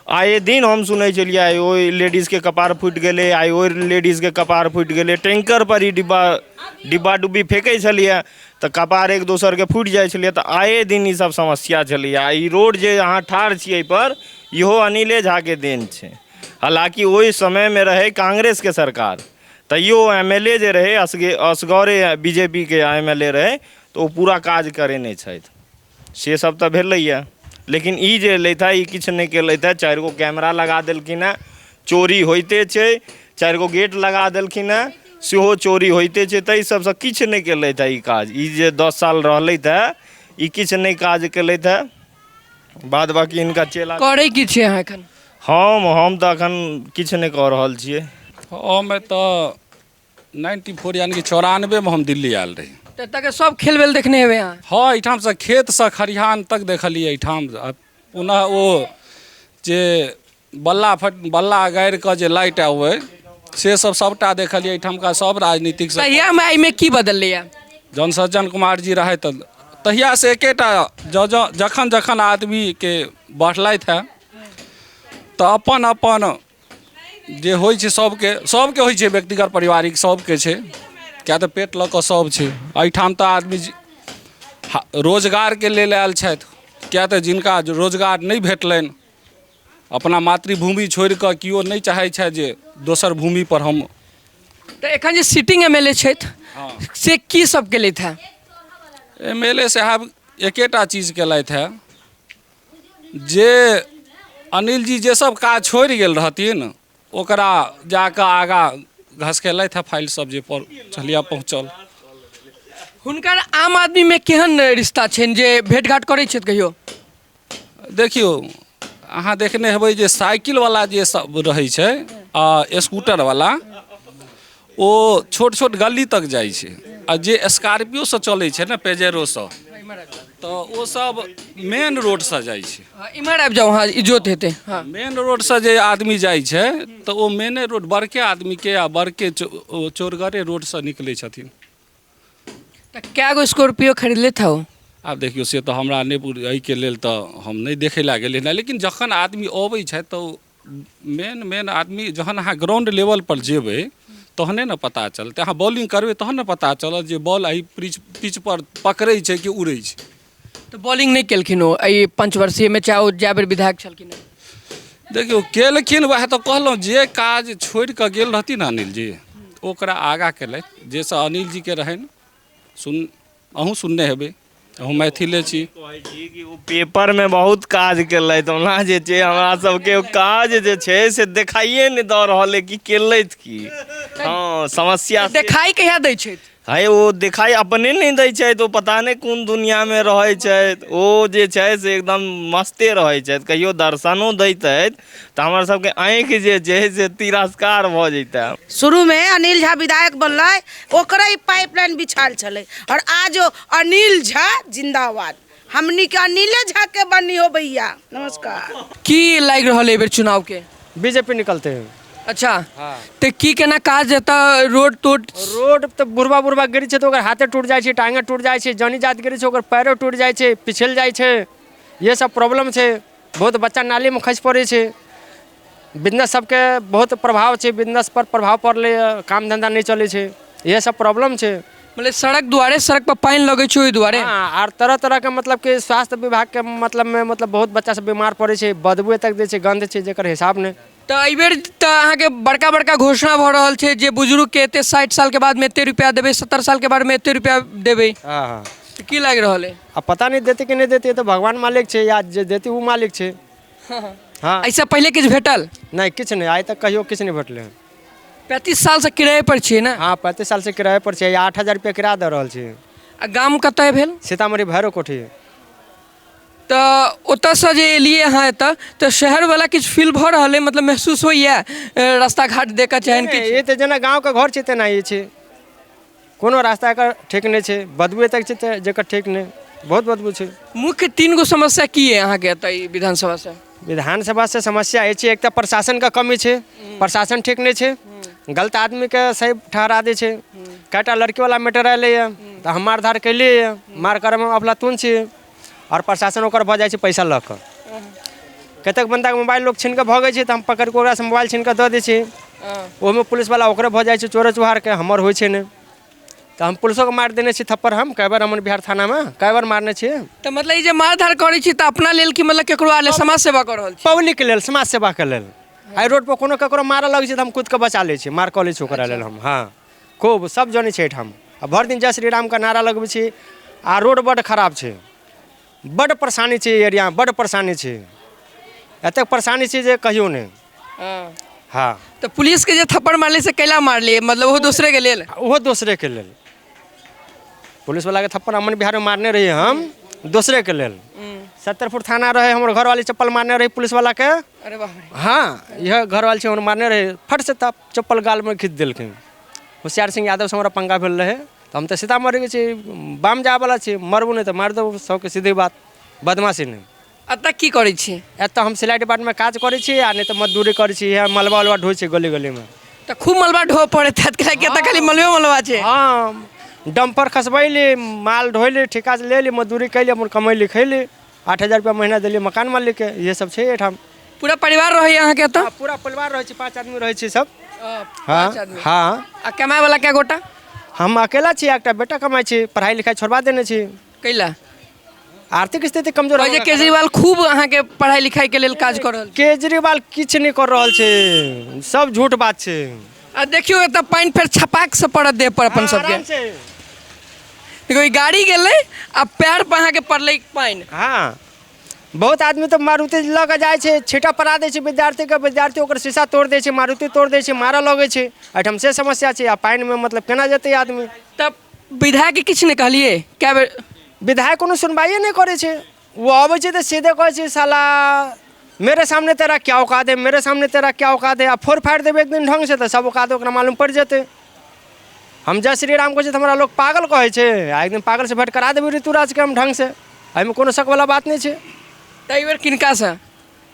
आए दिन हम सुनै छलियै आइ ओहि लेडीजके कपार फुटि गेलै, आइ ओहि लेडीजके कपार फुटि गेलै। टैंकरपर ई डिब्बा डिब्बा डुब्बी फेकै छलैए तऽ कपार एक दोसरके फुटि जाइ छलैए। तऽ आए दिन ई सब समस्या छलैए। आ ई रोड जे अहाँ ठाढ़ छी एहिपर, इहो अनिले झाके देन छै। हालाँकि ओहि समयमे रहै कांग्रेसके सरकार, तैयो एम एल ए जे रहै असगरे बी जे पी के एम एल ए रहै, तऽ ओ पूरा काज करेने छथि, से सब तऽ भेलैए। लेकिन ई जे एलथि हँ ई किछु नहि केलथि हँ। 4 गो कैमरा लगा देलखिन हँ, चोरी होइते छै। 4 गो गेट लगा देलखिन हँ, सेहो चोरी होइते छै। ताहि सबसँ किछु नहि केलथि हँ ई काज। ई जे 10 साल रहलथि हँ ई किछु नहि काज केलथि हँ। बाद बाकी हिनका चेला। करै की छियै अहाँ एखन? हम तऽ एखन किछु नहि कऽ रहल छियै। हम एतऽ 94 यानि कि 94मे हम दिल्ली आयल रही। तऽ एतऽके सब खेल वेल देखने हेबै अहाँ? हँ, एहिठामसँ खेतसँ खरिहान तक देखलियै एहिठाम। पुनः ओ जे बल्ला फट बल्ला गाड़ि कऽ जे लाइट आबै से सब सबटा देखलियै एहिठामका सब राजनीतिक सब। तहियामे एहिमे की बदललैए? जहन सज्जन कुमार जी रहथि तऽ तहियासँ एकेटा जँ जँ जखन जखन आदमीके बढ़लथि हेँ तऽ अपन अपन जे होइ छै सबके सबके होइ छै, व्यक्तिगत पारिवारिक सबके छै, किएक तऽ पेट लऽ कऽ सब छै एहिठाम। तऽ आदमी रोजगारके लेल आयल छथि, किएक तऽ जिनका रोजगार नहि भेटलनि अपना मातृभूमि छोड़ि कऽ केओ नहि चाहै छथि जे दोसर भूमिपर हम। तऽ एखन जे सिटिंग एम एल ए छथि से की सब केलथि हेँ? एम एल ए साहब एकेटा चीज केलथि हेँ जे अनिल जी जे सब काज छोड़ि गेल रहथिन ओकरा जाकऽ आगाँ घसकेलथि हेँ, फाइल सब जे पर छलियै पहुँचल। हुनकर आम आदमीमे केहन रिश्ता छनि जे भेँट घाट करै छथि कहियो? देखियौ, अहाँ देखने हेबै जे साइकिलवला जे सब रहै छै आ स्कूटरवला, ओ छोट छोट गली तक जाइ छै। आ जे स्कॉर्पियोसँ चलै छै ने, पेजेरोसँ, तऽ ओ सब मेन रोडसँ जाइ छै। इम्हर आबि जाउ अहाँ, इजोत हेतै। हँ, मेन रोडसँ जे आदमी जाइ छै तऽ ओ मेने रोड बड़के आदमीके आ बड़के चौड़गरे रोडसँ निकलै छथिन। तऽ कए गो स्कॉर्पियो खरीदले था ओ? आब देखियौ, से तऽ हमरा नहि, एहिके लेल तऽ हम नहि देखै लए गेलियै हँ, लेकिन जखन आदमी अबै छथि तऽ मेन मेन आदमी, जहन अहाँ ग्राउंड लेवलपर जेबै तहने ने पता चलतै। अहाँ बॉलिंग करबै तहन ने पता चलत जे बॉल एहि पिचपर पकड़ै छै कि उड़ै छै। तऽ बॉलिंग नहि केलखिन ओ एहि पंचवर्षीयमे, चाहे ओ जाए बेर विधायक छलखिन हँ? देखियौ, केलखिन, वएह तऽ कहलहुँ, जे काज छोड़ि कऽ गेल रहथिन अनिल जी, ओकरा आगाँ केलथि, जाहिसँ अनिल जीके रहनि। अहूँ सुनने हेबै, अहूँ मैथिले छी। कहै छी कि ओ पेपरमे बहुत काज केलथि, ओना जे छै हमरा सबके ओ काज जे छै से देखाइए नहि दऽ रहल अइ कि केलथि की। हँ, समस्या देखाइ कहिया दै छथि? है, ओ देखाइ अपने नहि दै छथि। ओ पता नहि कोन दुनिआँमे रहै छथि। ओ जे छै से एकदम मस्ते रहै छथि। कहियो दर्शनो दैतथि तऽ हमर सबके आँखि जे छै से तिरस्कार भऽ जैतै। शुरूमे अनिल झा विधायक बनलै, ओकरे पाइपलाइन बिछायल छलै, आओर आज अनिल झा जिंदाबाद। हमनी के अनिले झा के बनी हो भैया। नमस्कार। की लागि रहल एहि बेर चुनाव के? बीजेपी निकलते हैं। अच्छा, तऽ की केना काज एतऽ, रोड तोड? रोड तऽ बुढ़बा बुढ़बा गिरै छै तऽ ओकर हाथे टूटि जाइ छै, टाँगे टूटि जाइ छै, जनी जात गिरै छै ओकर पैरो टूटि जाइ छै, पिछल जाइ छै। ये सब प्रॉब्लम छै। बहुत बच्चा नालीमे खसि पड़ै छै। बिजनेस सबके बहुत प्रभाव छै, बिजनेस पर प्रभाव पड़लै, काम धन्धा नहि चलै छै, इएह सब प्रॉब्लम छै। मतलब सड़क दुआरे, सड़क पर पानि लगै छै ओहि दुआरे? हँ, आर तरह तरहके, मतलब कि स्वास्थ्य विभागके मतलब मे मतलब बहुत बच्चा सब बीमार पड़ै छै, बदबू तक दै छै, गन्ध छै जकर हिसाब नहि। तऽ एहिबेर तऽ अहाँके बड़का बड़का घोषणा भऽ रहल छै जे बुजुर्गके एते 60 सालके बादमे एते रुपया देबै, 70 सालके बादमे एते रुपया देबै। हँ हँ। तऽ की लागि रहल अइ? आ पता नहि, देतै कि नहि देतै, तऽ भगवान मालिक छै या जे देतै ओ मालिक छै। हँ। एहिसँ पहिले किछु भेटल? नहि, किछु नहि, आइ तक कहियो किछु नहि भेटलै हँ। 35 सालसँ किराये पर छियै ने? हँ, 35 सालसँ किराये पर छियै। 8000 रुपया किराया दऽ रहल छी। आ गाम कतऽ भेल? सीतामढ़ी, भैरव कोठी। तऽ ओतऽसँ जे एलियै अहाँ एतऽ, तऽ शहरवला किछु फील भऽ रहल अइ? मतलब महसूस होइए रास्ता घाट देख कऽ चाहे किछु? ई तऽ जेना गाँवके घर छै तेनाही छै। कोनो रास्ता एकर ठीक नहि छै, बदबू तक छै तऽ जेकर ठीक नहि, बहुत बदबू छै। मुख्य 3 गो समस्या की अइ अहाँके एतऽ ई विधानसभासँ? विधानसभासँ समस्या अछि, एक तऽ प्रशासनके कमी छै, प्रशासन ठीक नहि छै, गलत आदमीके सही ठहरा दै छै। कएटा लड़कीवला मैटर अयलैए तऽ हम मारधार केलियै, मार करऽमे अफलातून छी, आओर प्रशासन ओकर भऽ जाइ छै पैसा लऽ कऽ। कतेक बन्दाके मोबाइल लोक छीन कऽ भगै छै तऽ हम पकड़ि कऽ ओकरासँ मोबाइल छीन कऽ दऽ दै छी। ओहिमे पुलिसवला ओकरे भऽ जाइ छै, चोरे चुहारके, हमर होइ छै नहि, तऽ हम पुलिसोके मारि देने छी थप्पड़। हम कए बेर अमन बिहार थानामे कए बेर मारने छियै। तऽ मतलब ई जे मारधार करै छी तऽ अपना लेल कि मतलब केकरो आर लेल, समाज सेवा कऽ रहल छी? पब्लिकके लेल, समाज सेवाके लेल। एहि रोडपर कोनो ककरो मारऽ लगै छै तऽ हम कूदि कऽ बचा लै छी, मार कऽ लै छी ओकरा लेल हम। हँ, खूब सब जनै छै एहिठाम। आ भरि दिन जय श्री रामके नारा लगबै छी। आ रोड बड्ड खराब छै, बड्ड परेशानी छै एहि एरियामे, बड्ड परेशानी छै, एतेक परेशानी छै जे कहियौ नहि। हँ। तऽ पुलिसके जे थप्पड़ मारलियै से कैला मारलियै? मतलब ओहो दोसरेके लेल? ओहो दोसरेके लेल। पुलिसवलाके थप्पड़ अमन बिहारमे मारने रहियै हम दोसरेके लेल। 70 फुट थाना रहै, हमर घरवाली चप्पल मारने रहै पुलिसवलाके। अरे बाप रे। हँ, इएह घरवाली छै हमर, मारने रहै, फट से चप्पल गालमे खींच देलखिन। होशियार सिंह यादवसँ हमरा पंगा भेल रहै, तऽ हम तऽ सीतामढ़ीके छी, बाम जायवला छी, मरबू नहि तऽ मारि देबौ सबके, सीधे बात, बदमाशी नहि। एतऽ की करै छी? एतऽ हम सिलाइ डिपार्टमेंटमे काज करै छी आ नहि तऽ मजदूरी करै छी। इएह मलबा उलबा ढोइ छै गली गलीमे। तऽ खूब मलबा ढोऽ पड़ैत हैत, किएकि एतऽ खाली मलबे मलबा छै। हँ, डम्पर खसबैली, माल ढोइली, ठेका से लेली, मजदूरी कैली, अपन कमैली खैली। 8000 रुपया महीना देली मकान मालिकके। इएह सब छै एहिठाम। पूरा परिवार रहैया अहाँके एतऽ? पूरा परिवार रहै छी, 5 आदमी रहै छी सब। 5 आदमी? हँ। आ कमाय वाला कए गोटा? हम अकेला छी, एकटा बेटा कमाइ छी, पढ़ाइ लिखाइ छोड़बा देने छी। कैला? आर्थिक स्थिति कमजोर। कहै छै केजरीवाल खूब अहाँके पढ़ाइ लिखाइ के लेल काज कऽ रहल छै। केजरीवाल किछु नहि कऽ रहल छै, सब झूठ बात छै। आ देखियौ, एतऽ पानि फेर छपाक से पड़त देह पर अपन सबके। देखियौ, ई गाड़ी गेलै आ पैर पर अहाँके पड़लै पानि। हँ, बहुत आदमी तऽ मारुति लऽ कऽ जाइ छै, छीटा पड़ा दै छै विद्यार्थीके, विद्यार्थी ओकर शीशा तोड़ि दै छै, मारुति तोड़ि दै छै, मारऽ लगै छै। एहिठाम से समस्या छै। आ पानिमे मतलब केना जेतै आदमी? तब विधायक किछु नहि कहलियै कए बेर? विधायक कोनो सुनवाइए नहि करै छै। ओ अबै छै तऽ सीधे कहै छै, साला मेरे सामने तेरा क्या औकात है, मेरे सामने तेरा क्या औकात है। आ फोड़ फाड़ि देबै एक दिन ढङ्गसँ तऽ सब औकात ओकरा मालूम पड़ि जेतै। हम जय श्री राम कहै छियै तऽ हमरा लोक पागल कहै छै। आ एक दिन पागलसँ भेँट करा देबै ऋतुराजके हम ढङ्गसँ, एहिमे कोनो शकवला बात नहि छै। तऽ एहि बेर किनकासँ?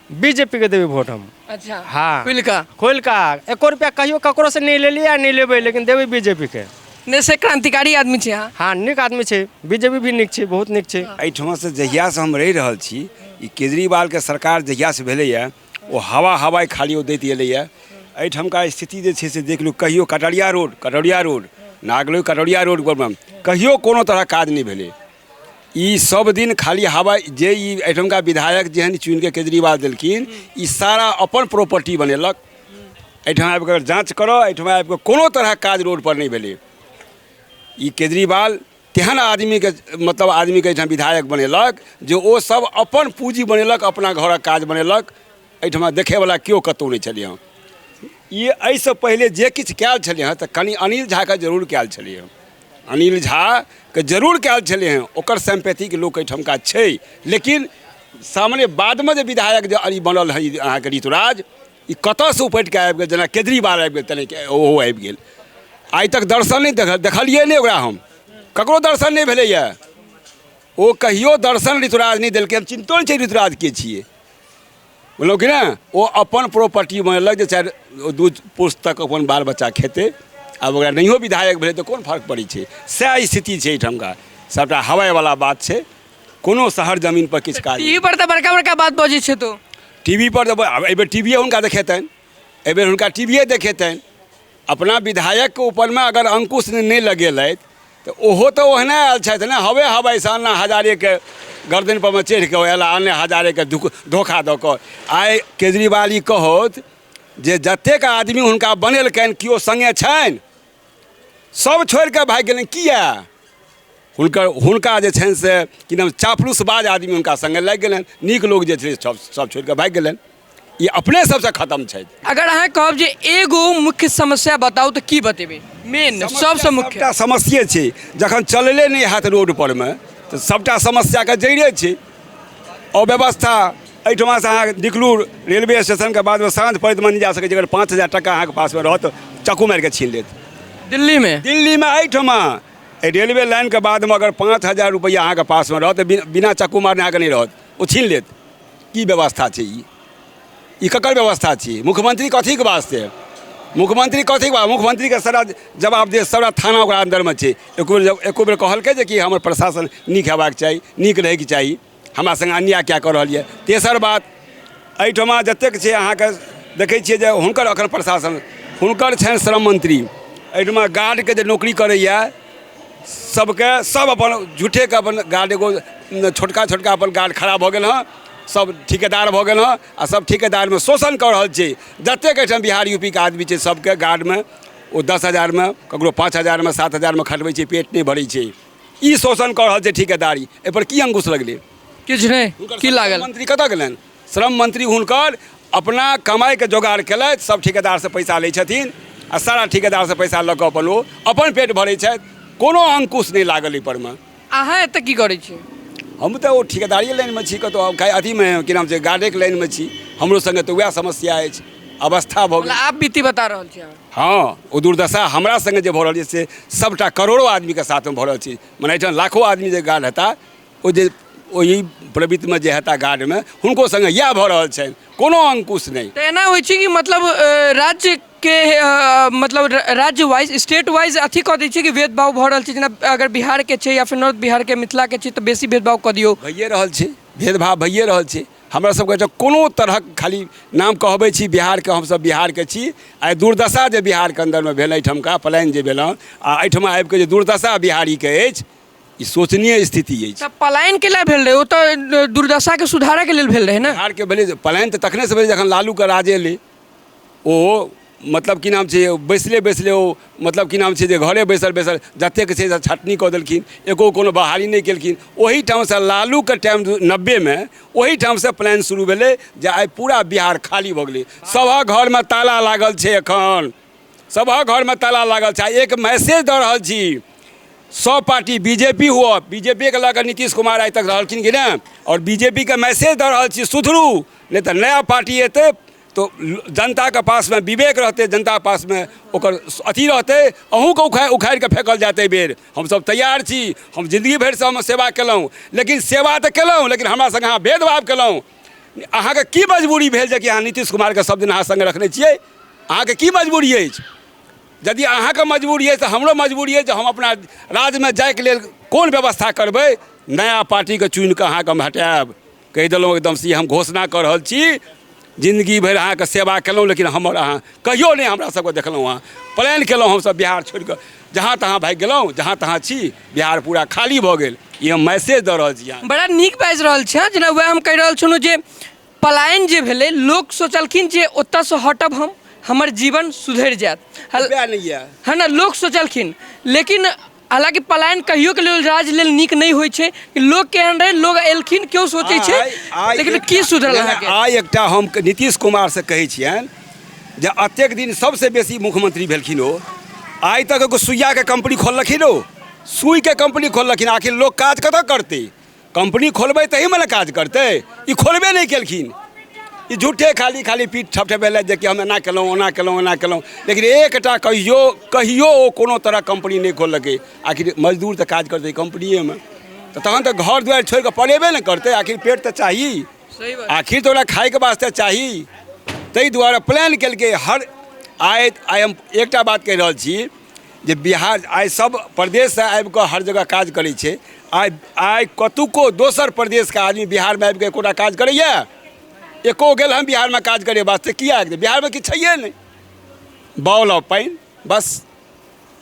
बीजेपी के देबै वोट हम। अच्छा। हाँ। खुलि कऽ? खोलि कऽ, एको रुपया कहियो ककरोसँ नहि लेलियै आ नहि लेबै, लेकिन देबै बीजेपी के। नहि से क्रांतिकारी आदमी छै अहाँ। हाँ, नीक आदमी छै, बीजेपी भी नीक छै, बहुत नीक छै। एहिठमासँ जहियासँ हम रहि रहल छी, ई केजरीवालके सरकार जहियासँ भेलैए ओ हवा हवाइ खाली ओ दैत एलैए। एहिठामका स्थिति जे छै से देख लू, कहियो Katariya road, Katariya road, Nangloi Katariya road परमे कहियो कोनो तरहक काज नहि भेलै। ई सब दिन खाली हवा, जे ई एहिठमका विधायक जेहन चुनिके केजरीवाल देलखिन, ई सारा अपन प्रॉपर्टी बनेलक। एहिठाम आबिकऽ अगर जाँच करऽ, एहिठाम आबिकऽ कोनो तरहक काज रोडपर नहि भेलै। ई केजरीवाल तेहन आदमीके, मतलब आदमीके एहिठाम विधायक बनेलक जे ओ सब अपन पूँजी बनेलक, अपना घरक काज बनेलक। एहिठमा देखैवला केओ कतहु नहि छलै हँ। ई एहिसँ पहिले जे किछु कयल छलै हँ तऽ कनि अनिल झाके जरूर कयल छलै हँ, अनिल झाके जरूर कयल छलै हँ, ओकर सिम्पैथीके लोक एहिठमका छै। लेकिन सामने बादमे जे विधायक जे ई बनल हँ अहाँके ऋतुराज, ई कतऽसँ उपटि कऽ आबि गेल, जेना केजरीवाल आबि गेल तेनाहिते ओहो आबि गेल। आइ तक दर्शन नहि देखलियै नहि ओकरा, हम ककरो दर्शन नहि भेलैए। ओ कहियो दर्शन ऋतुराज नहि देलकै, हम चिन्हतो नहि छै ऋतुराज के छियै, बुझलहुँ कि नहि। ओ अपन प्रॉपर्टी बनेलक जे चारि दू पुस्त तक अपन बाल बच्चा खेतै। आब ओकरा नहियो विधायक भेलै तऽ कोन फर्क पड़ै छै। सएह स्थिति छै एहिठामका, सभटा हवाइवला बात छै, कोनो शहर जमीनपर किछु काज। टीवी पर तऽ बड़का बड़का बात बजै छै तो। टीवी पर तऽ आब एहिबेर टीवीए हुनका देखेतनि, एहिबेर हुनका टीवीए देखेतनि। अपना विधायकके ऊपरमे अगर अंकुश नहि लगेलथि तऽ ओहो तऽ ओहने आयल छथि ने, हवे हवाइसँ अन्ना हजारेके गर्दनि परमे चढ़ि कऽ अयला, अन्ने हजारेके धोखा दऽ कऽ। आइ केजरीवाल ई कहौथ जे जतेक आदमी हुनका बनेलकनि केओ सङ्गे छनि, सब छोड़ि कऽ भागि गेलनि। किया? हुनकर हुनका जे छनि से की नाम चापलूसबाज आदमी हुनका सङ्गे लागि गेलनि, नीक लोक जे छलै सब सब छोड़ि कऽ भागि गेलनि। ई अपने सबसँ खतम छथि। अगर अहाँ कहब जे एगो मुख्य समस्या बताउ तऽ की बतेबै? मेन सबसँ मुख्य सबटा समस्ये छै, जखन चलले नहि हैत रोड परमे तऽ सबटा समस्याके जड़िए छै अव्यवस्था। एहिठमासँ अहाँ निकलू रेलवे स्टेशनके बादमे साँझ पड़ैत नहि जा सकै छी, अगर 5000 टका अहाँके पासमे रहत चक्कू मारिके छीन लेत। दिल्लीमे? दिल्लीमे एहिठमा एहि रेलवे लाइनके बादमे अगर 5000 रुपैआ अहाँके पासमे रहत तऽ बिना चक्कू मारने अहाँके नहि रहत, ओ छीन लेत। की व्यवस्था छै ई? ई ककर व्यवस्था छी? मुख्यमंत्री कथीके वास्ते? मुख्यमंत्री कथीके वास्ते? मुख्यमंत्रीके सारा जवाबदेह सारा थाना ओकरा अन्दरमे छै। एको बेर एको बेर कहलकै जे कि हमर प्रशासन नीक हेबाक चाही, नीक रहैके चाही, हमरा सङ्गे अन्याय किया कऽ रहल यऽ? तेसर बात, एहिठमा जतेक छै अहाँके देखै छियै जे हुनकर एखन प्रशासन हुनकर छनि श्रम मंत्री, एहिठमा गार्डके जे नौकरी करैए सबके सब अपन झूठेके अपन गार्ड एगो छोटका छोटका अपन गार्ड खड़ा भऽ गेल हँ, सब ठिकेदार भऽ गेल हँ आ सब ठिकेदारमे शोषण कऽ रहल छै। जतेक एहिठाम बिहार यू पी के आदमी छै सबके गार्डमे ओ 10,000मे ककरो 5,000मे 7,000मे खटबै छै, पेट नहि भरै छै। ई शोषण कऽ रहल छै ठिकेदारी, एहिपर की अंकुश लगलै? किछु नहि। की लागल? मंत्री कतऽ गेलनि? श्रम मंत्री हुनकर अपना कमाइके जोगाड़ केलथि, सब ठिकेदारसँ पैसा लै छथिन आ सारा ठिकेदारसँ पैसा लऽ कऽ अपन ओ अपन पेट भरै छथि। कोनो अंकुश नहि लागल एहिपरमे। अहाँ एतऽ की करै छी? हम तऽ ओ ठिकेदारिए लाइनमे छी, कतहु अथीमे की नाम छै गार्डेके लाइनमे छी। हमरो सङ्गे तऽ वएह समस्या अछि, अवस्था भऽ गेल। आप बीती बता रहल छी अहाँ? हँ, ओ दुर्दशा हमरा सङ्गे जे भऽ रहल छै से सभटा करोड़ो आदमीके साथमे भऽ रहल छै। मने एहिठाम लाखो आदमी जे गार्ड हेताह ओ जे ओहि प्रवृत्तिमे जे हेताह गार्डमे हुनको सङ्गे इएह भऽ रहल छनि, कोनो अंकुश नहि। तऽ एना होइ छै कि मतलब राज्यके मतलब राज्य वाइज स्टेट वाइज अथी कऽ दै छै कि भेदभाव भऽ रहल छै, जेना अगर बिहारके छै या फेर नॉर्थ बिहारके मिथिलाके छै तऽ बेसी भेदभाव कऽ दियौ। भइए रहल छै, भेदभाव भइए रहल छै। हमरा सबके एहिठाम कोनो तरहक खाली नाम कहबै छी बिहारके, हमसब बिहारके छी। आइ दुर्दशा जे बिहारके अन्दरमे भेल एहिठामका पलायन जे भेल हँ आ एहिठमा आबिकऽ जे दुर्दशा बिहारीके अछि, ई शोचनीय स्थिति अछि। तऽ पलायन के लेल भेल रहै? ओ तऽ दुर्दशाके सुधारऽके लेल भेल रहै ने। बिहारके भेलै पलायन तऽ तखनेसँ भेलै जखन लालूके राज एलै। ओ मतलब की नाम छै बैसले बैसले ओ मतलब की नाम छै जे घरे बैसल बैसल जतेक छै से छटनी कऽ देलखिन, एको कोनो बहाली नहि केलखिन। ओहिठामसँ लालूके टाइम 90मे ओहिठामसँ प्लान शुरू भेलै जे आइ पूरा बिहार खाली भऽ गेलै। सभक घरमे ताला लागल छै, एखन सभक घरमे ताला लागल छै। एक मैसेज दऽ रहल छी, सब पार्टी बीजेपी हुअ, बीजेपीके लऽ कऽ नीतीश कुमार आइ तक रहलखिन कि नहि, आओर बीजेपीके मैसेज दऽ रहल छी सुधरू, नहि तऽ नया पार्टी एतै तऽ जनताके पासमे विवेक रहतै, जनता पासमे ओकर अथी रहतै, अहूँके उखाड़ि कऽ फेकल जायत। एहि बेर हमसभ तैयार छी। हम जिन्दगी भरिसँ हम सेवा केलहुँ, लेकिन सेवा तऽ केलहुँ, लेकिन हमरा सङ्गे अहाँ भेदभाव केलहुँ। अहाँके की मजबूरी भेल जे कि अहाँ नीतीश कुमारके सब दिन अहाँ सङ्गे रखने छियै? अहाँके की मजबूरी अछि? यदि अहाँके मजबूरी अछि तऽ हमरो मजबूरी अछि जे हम अपना राज्यमे जाइके लेल कोन व्यवस्था करबै। नया पार्टीके चुनिकऽ अहाँके हम हटायब, कहि देलहुँ एकदमसँ, ई हम घोषणा कऽ रहल छी। जिन्दगी भरि अहाँके सेवा केलहुँ, लेकिन हमर अहाँ कहियो नहि हमरा सबके देखलहुँ। अहाँ प्लान केलहुँ, हमसब बिहार छोड़िकऽ जहाँ तहाँ भागि गेलहुँ, जहाँ तहाँ छी, बिहार पूरा खाली भऽ गेल। ई हम मैसेज दऽ रहल छी अहाँके। बड़ा नीक बाजि रहल छै। जेना वएह हम कहि रहल छलहुँ जे पलायन जे भेलै, लोक सोचलखिन जे ओतऽसँ हटब हम, हमर जीवन सुधरि जायत। नहि यऽ है ने, लोक सोचलखिन, लेकिन हालाँकि पलायन कहियोके लेल राज्य लेल नीक नहि होइ छै। लोक केहन रहै, लोक एलखिन, केओ सोचै छै, लेकिन की सुधरल अहाँके? आइ एकटा हम नीतीश कुमारसँ कहै छियनि जे एतेक दिन सबसँ बेसी मुख्यमंत्री भेलखिन ओ, आइ तक एगो सुइयाके कम्पनी खोललखिन? ओ सुइके कम्पनी खोललखिन। आखिर लोक काज कतऽ करतै? कम्पनी खोलबै तहीमे ने काज करतै। ई खोलबे नहि केलखिन। ई झूठे खाली खाली पीठ थपथपेलथि जे कि हम एना केलहुँ, ओना केलहुँ, एना केलहुँ, लेकिन एकटा कहियो कहियो ओ कोनो तरह कम्पनी नहि खोललकै। आखिर मजदूर तऽ काज करतै कम्पनिएमे तऽ तहन तऽ घर दुआरि छोड़ि कऽ पलेबे ने करतै। आखिर पेट तऽ चाही, आखिर तऽ ओकरा खायके वास्ते चाही। ताहि दुआरे प्लान केलकै हर आइ आइ हम एकटा बात कहि रहल छी जे बिहार आइ सब प्रदेशसँ आबिकऽ हर जगह काज करै छै। आइ आइ कतुको दोसर प्रदेशके आदमी बिहारमे आबिकऽ एकोटा काज करैए? एको गेल हम बिहारमे काज करै वास्ते? किएक? बिहारमे किछु छैहे नहि। बाउल आ पानि, बस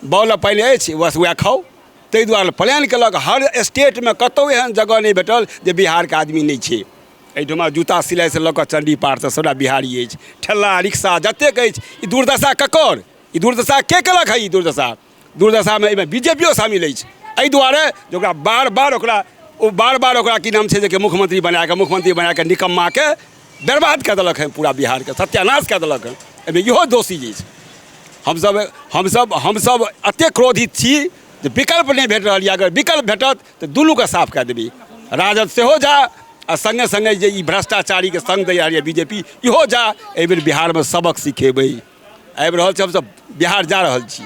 बाउल आ पानि अछि, बस वएह खाउ। ताहि दुआरे प्लान केलक। हर स्टेटमे कतहु एहन जगह नहि भेटल जे बिहारके आदमी नहि छै। एहिठुमा जूता सिलाइसँ लऽ कऽ चण्डी पाठ तक सभटा बिहारी अछि। ठेला रिक्शा जतेक अछि, ई दुर्दशा ककर? ई दुर्दशा के केलक है? ई दुर्दशामे एहिमे बीजेपीओ शामिल अछि, एहि दुआरे जे ओकरा बार बार ओकरा ओ बार बार ओकरा की नाम छै जे मुख्यमंत्री बनाके निकम्माके बर्बाद कऽ देलक हँ, पूरा बिहारके सत्यानाश कऽ देलक हँ। एहिमे इहो दोषी अछि। हमसब हमसब एतेक क्रोधित छी जे विकल्प नहि भेट रहल यऽ। अगर विकल्प भेटत तऽ दुनूके साफ कए देबै, राजद सेहो जा आ सङ्गे सङ्गे जे ई भ्रष्टाचारीके सङ्ग दै रहल यऽ बीजेपी, इहो जा। एहिबेर बिहारमे सबक सिखेबै। आबि रहल छी हमसब, बिहार जा रहल छी,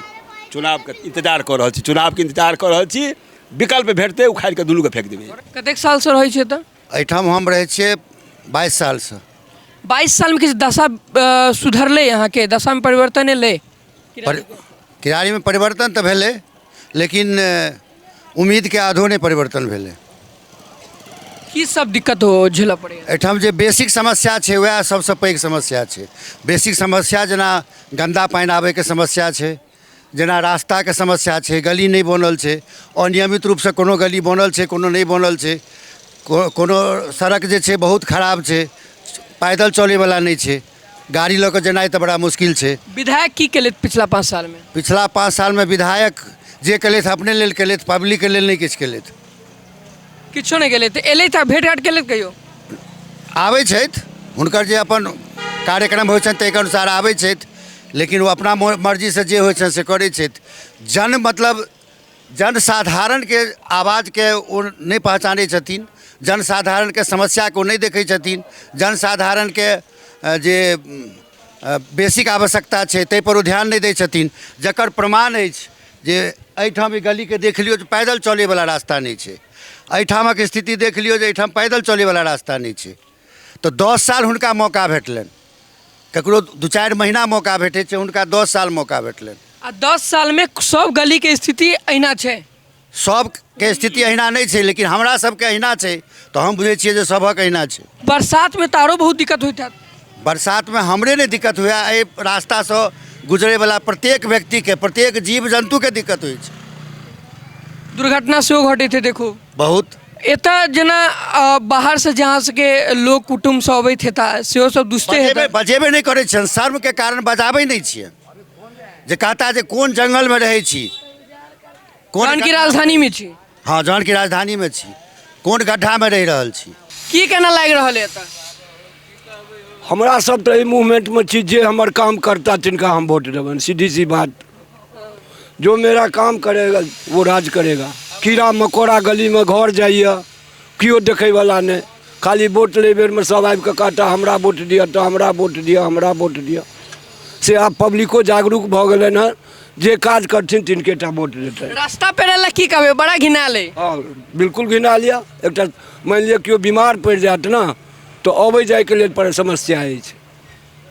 चुनावके इन्तजार कऽ रहल छी, चुनावके इन्तजार कऽ रहल छी। विकल्प भेटतै, उखाड़ि कऽ दुनूके फेक देबै। कतेक सालसँ रहै छियै एतऽ? एहिठाम हम रहै छियै 22 सालसँ। 22 सालमे किछु दशा सुधरलै अहाँके? दशामे परिवर्तन एलै? किरारीमे परिवर्तन तऽ भेलै, लेकिन उम्मीदके आधो नहि परिवर्तन भेलै। की सब दिक्कत हो झेलऽ पड़ैए? एहिठाम जे बेसिक समस्या छै वएह सबसँ पैघ समस्या छै। बेसिक समस्या जेना गन्दा पानि आबैके समस्या छै, जेना रास्ताके समस्या छै, गली नहि बनल छै, अनियमित रूपसँ कोनो गली बनल छै, कोनो नहि बनल छै, कोनो सड़क जे छै बहुत खराब छै, पैदल चलैवला नहि छै, गाड़ी लऽ कऽ जेनाइ तऽ बड़ा मुश्किल छै। विधायक की केलथि पिछला 5 सालमे? पिछला 5 सालमे विधायक जे केलथि अपने लेल केलथि, पब्लिकके लेल नहि किछु केलथि। किछो नहि केलथि? एलथि आ भेट घाट केलथि कहियो? आबै छथि, हुनकर जे अपन कार्यक्रम होइ छनि ताहिके अनुसार आबै छथि, लेकिन ओ अपना मर्जीसँ जे होइ छनि से करै छथि। जन मतलब जनसाधारणके आवाजके ओ नहि पहचानै छथिन, जनसाधारणके समस्याके ओ नहि देखै छथिन, जनसाधारणके जे बेसिक आवश्यकता छै ताहिपर ओ ध्यान नहि दै छथिन। जकर प्रमाण अछि जे एहिठाम ई गलीके देख लियौ जे पैदल चलैवला रास्ता नहि छै, एहिठामक स्थिति देख लियौ जे एहिठाम पैदल चलैवला रास्ता नहि छै। तऽ 10 साल हुनका मौका भेटलनि, ककरो 2-4 महीना मौका भेटै छै, हुनका 10 साल मौका भेटलनि। आ 10 सालमे सब गलीके स्थिति अहिना छै? सबके स्थिति अहिना नहि छै, लेकिन हमरा सबके अहिना छै तऽ हम बुझै छियै जे सभक अहिना छै। बरसातमे तऽ आरो बहुत दिक्कत होइत हैत? बरसातमे हमरे नहि दिक्कत हुए, एहि रास्तासँ गुजरैवला प्रत्येक व्यक्तिके, प्रत्येक जीव जन्तुके दिक्कत होइ छै। दुर्घटना सेहो घटैत हेतै खूब? बहुत। एतऽ जेना बाहरसँ जे अहाँ सबके लोक कुटुम्ब सब अबैत हेता सेहो सब दुषते हेता? बजेबे नहि करै छियनि, शर्मके कारण बजाबै नहि छियनि, जे कहता जे कोन जङ्गलमे रहै छी, कोन जहन की राजधानीमे छी। हँ, जहन की राजधानीमे छी, कोन गड्ढामे रहि रहल छी। की केना लागि रहल है एतऽ? हमरा सब तऽ एहि मूवमेंटमे छी, जे हमर काम करता तिनका हम वोट देबनि, सीधी सी बात। जो मेरा काम करेगा वो राज करेगा। कीड़ा मकोड़ा गलीमे घर जाइए, केओ देखैवला नहि, खाली वोट लै बेरमे सब आबि कऽ कहता हमरा वोट दिअ तऽ हमरा वोट दिअ, हमरा वोट दिअ। से आब पब्लिको जागरूक भऽ गेलनि हँ, जे काज करथिन तिनके टा वोट देतनि। रास्ता पेड़ा लए की कहबै, बड़ा घिनायल अइ। हँ, बिल्कुल घिनायल यऽ। एकटा मानि लिअ केओ बीमार पड़ि जायत ने तऽ अबै जाइके लेल पर समस्या अछि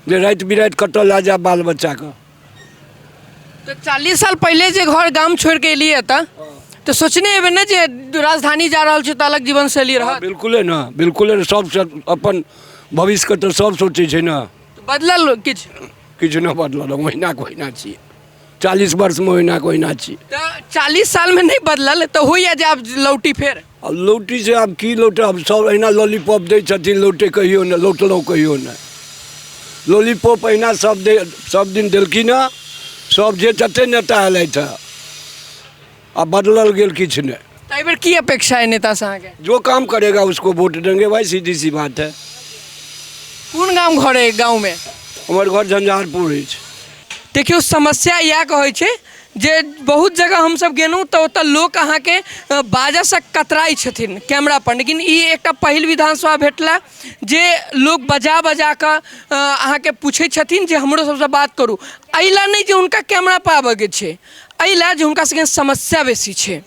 जे राति बिराति कतऽ लए जायब बाल बच्चाके। तऽ 40 साल पहिले जे घर गाम छोड़ि कऽ एलियै एतऽ, तऽ सोचने हेबै ने जे राजधानी जा रहल छी तऽ अलग जीवन शैली रहत? बिल्कुले ने, बिल्कुले ने। सब अपन भविष्यके तऽ सब सोचै छै ने। बदलल किछु? किछु नहि बदलल, ओहिना के ओहिना छी। 40 वर्षमे ओहिना के ओहिना छी। तऽ 40 सालमे नहि बदलल तऽ होइए जे आब लौटी फेर? आब लौटी से आब की लौटब, आब सब एहिना लॉलीपॉप दै छथिन, लौटे कहियो नहि, लौटलहुँ कहियो नहि। लॉलीपॉप एहिना सब दे, सब दिन देलखिन हँ, सब जे जते नेता एलथि हँ, आ बदलल गेल किछु नहि। तऽ एहिबेर की अपेक्षा है नेतासँ अहाँके? जो काम करेगा उसको वोट देंगे भाई, सीधी सी बात है। कोन गाम घर है गाँवमे? हमर घर झंझारपुर अछि। देखियौ, समस्या इएह कहै छै जे बहुत जगह हमसभ गेलहुँ तऽ ओतऽ लोक अहाँके बाजऽसँ कतराइ छथिन कैमरापर, लेकिन ई एकटा पहिल विधानसभा भेटला जे लोक बजा बजा कऽ अहाँके पूछै छथिन जे हमरो सबसँ बात करू। एहि लए नहि जे हुनका कैमरा पर आबऽके छै, एहि लए जे हुनका सबके समस्या बेसी छै।